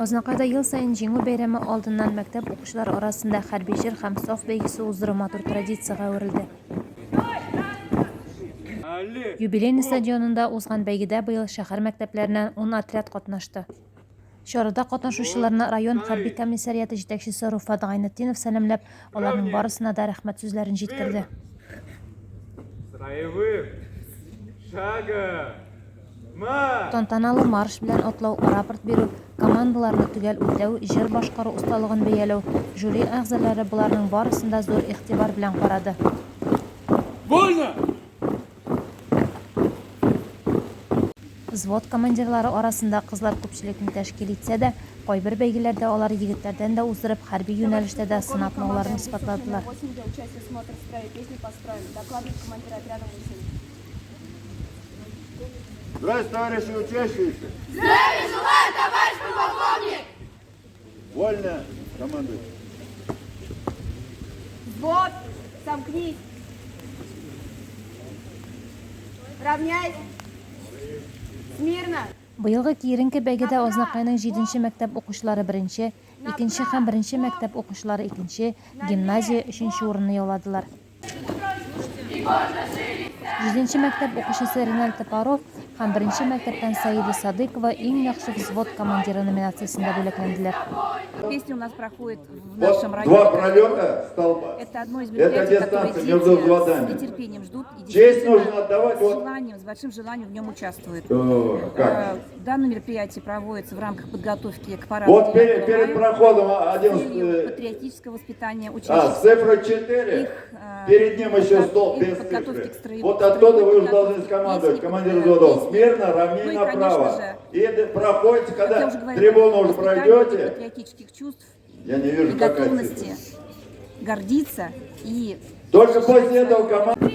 Азнакайда ел саен Җиңү бәйрәме алдыннан мәктәп укучылары арасында хәрби җыр һәм саф бәйгесе уздыру матур традициягә әверелде. Юбилейный стадионында узган бәйгедә быел шәһәр мәктәпләреннән ун отряд катнашты. Чарада катнашучыларны район хәрби комиссариаты җитәкчесе Руфат Гайнетдинов сәламләп, аларның барысына да рәхмәт сүзләрен җиткерде. Тантаналы марш белән атлау, рапорт бирү, командаларны төгәл үтәү, җыр башкару осталыгын бәяләү, жюри әгъзалары боларның барысын да зур игътибар белән карады. Вольно! Взвод командирлары арасында кызлар күпчелекне тәшкил итсә дә, кайбер бәйгеләрдә алар егетләрдән дә уздырып, хәрби юнәлештә дә сынатмауларын исбатладылар. Здравия, товарищи учащиеся! Здравия желаю, товарищ подполковник! Вольно, командуй. Взвод, сомкнись! Равняйсь! Смирно! Быелгы киеренке бәйгедә Азнакайның җиденче мәктәп укучылары беренче, икенче һәм беренче мәктәп укучылары икенче, гимназия өченче урынны яуладылар. Җиденче мәктәп укучысы Реналь Топоров һәм беренче мәктәптән Саида Садыйкова иң яхшы взвод командиры номинациясендә бүләкләнделәр. Песня у нас проходит в Вот нашем районе. два пролета столба. Это одно из Это мероприятий, которое дистанция дети между с взводами. нетерпением ждут и Честь действительно нужно отдавать с вот желанием, с большим желанием в нем участвуют. Как? Данное мероприятие проводится в рамках подготовки к параду Вот 9 перед, перед мая проходом с один, целью патриотического воспитания а, учащихся, с цифрой 4, их, перед ним еще столб их без подготовки цифры. к строевой Вот оттуда вы уже должны подготовке, скомандовать, песни, командир взводов, песни. смирно, Ну равней и, конечно направо. же, И проходите, как я когда уже говорила, трибуну уже воспитание пройдете, патриотических чувств я не и вижу, какая готовности цифра. гордиться и Только защищать после этого свою команда...